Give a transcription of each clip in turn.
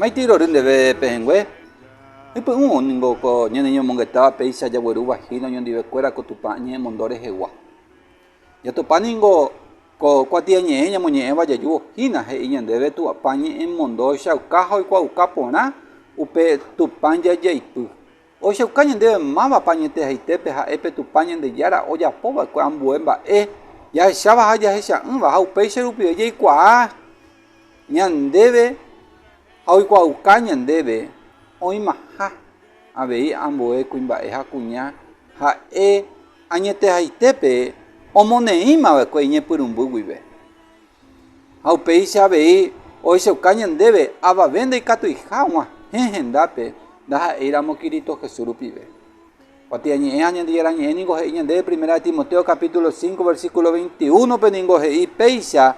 Maitei rory ndéve pehẽngue, hypy'ũ ningo ko ñane ñomongetáva péicha jaguerúva hína oñondivekuéra ko Tupã ñe'ẽmondo rehegua. Jatopa ningo ko kuatiañe'ẽ ñamoñe'ẽva jajúvo hína he'i ñandéve Tupã ñe'ẽmondo ohechauka ha oikuaauka porã upe Tupã jajaipy. Ohechauka ñandéve mávapa añetehaitépe ha'e pe Tupã Ñandejára ojapo va'ekue ambue mba'e jahecháva ha jahecha'ỹva ha upéicha rupive jaikuaa ñandéve ha oikuaauka ñandéve oĩmaha avei ambue kuimba'e ha kuña ha'e añetehaitépe omoneĩma va'ekue iñepyrũmby guive. Ha upéicha avei ohechauka ñandéve avave ndaikatuiha og̃uahẽ hendápe ndaha'éiramo Kirito Jesús rupive. Kuatiañe'ẽ ha Ñandejára Ñe'ẽ ningo he'i ñandéve Primera de Timoteo capítulo 5 versículo 21-pe ningo he'i péicha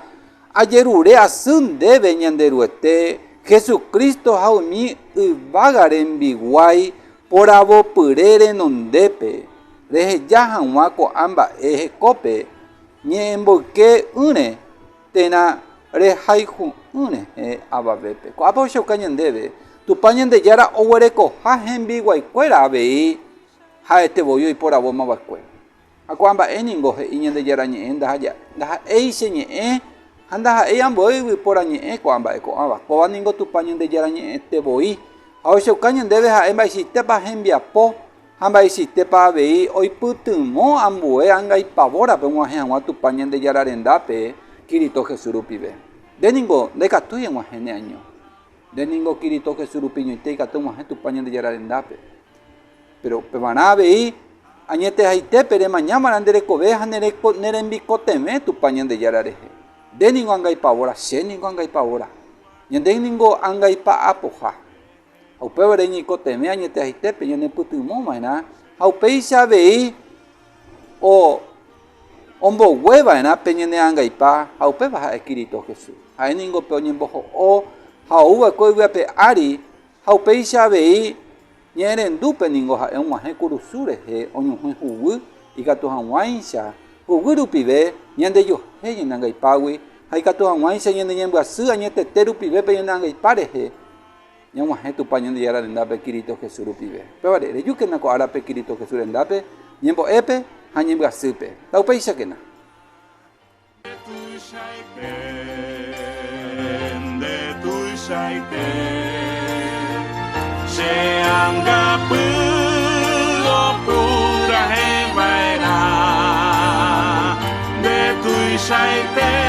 Ajerure asy ndéve Ñanderuete, Jesucristo ha umi yvága rembiguái poravopyre renondépe, reheja hag̃ua ko'ã mba'e hekópe, ñe'ẽmboyke'ỹre térã rehayhu'ỹ rehe avavépe. Ko'ápe ohechauka ñandéve Tupã Ñandejára oguerekoha hembiguaikuéra avei ha'ete voi oiporavóma va'ekue. Ha ko'ã mba'e ningo he'i Ñandejára Ñe'ẽ ndaha'éi che ñe'ẽ ha ndaha'éi ambue yvypóra ñe'ẽ ko'ã mba'e ko'ãva. Kóva ningo Tupã Ñandejára Ñe'ẽte voi ha ohechauka ñandéve ha'e mba'eichaitépa hembiapo Ha mba'eichaitépa avei oipytyvõ ambue angaipavórape og̃uahẽ hag̃ua Tupã Ñandejára rendápe Kirito Jesús rupive. Nde ningo ndaikatúi eg̃uahẽ neaño. Nde ningo Kirito Jesús rupi ñoite ikatu eg̃uahẽ Tupã Ñandejára rendápe. Péro upevarã avei añetehaitépe remañava'erã nde rekove ha ne rembikotevẽ Tupã Ñandejára rehe. Nde ningo angaipavóra, che ningo angaipavóra. Ñande ningo angaipa'apoha. Ha upévare ñaikotevẽ añetehaitépe ñanepytyvõ va'erã ha upéicha avei ombogue va'erã pe ñane angaipa ha upéva ha'e Kirito Jesús. Ha'e ningo pe oñemboho'o ha ou va'ekue yvy ape ári ha upéicha avei ñe'ẽrendúpe ningo ha'e og̃uahẽ kurusu rehe oñohẽ huguy ikatu hag̃uáicha huguy rupive ñandejohéi ñane angaipágui ha ikatu hag̃uáicha ñane ñembyasy añetete rupive pe ñane angaipa rehe. Ñag̃uahẽ Tupã Ñandejára rendápe Kirito Jesús rupive. Upévare, rejúkena ko árape Kirito Jesús rendápe, ñembo'épe ha ñembyasýpe. Taupéichakena. Nde tuichaite, nde tuichaite, che angapy opurahéi va'erã. Nde tuichaite.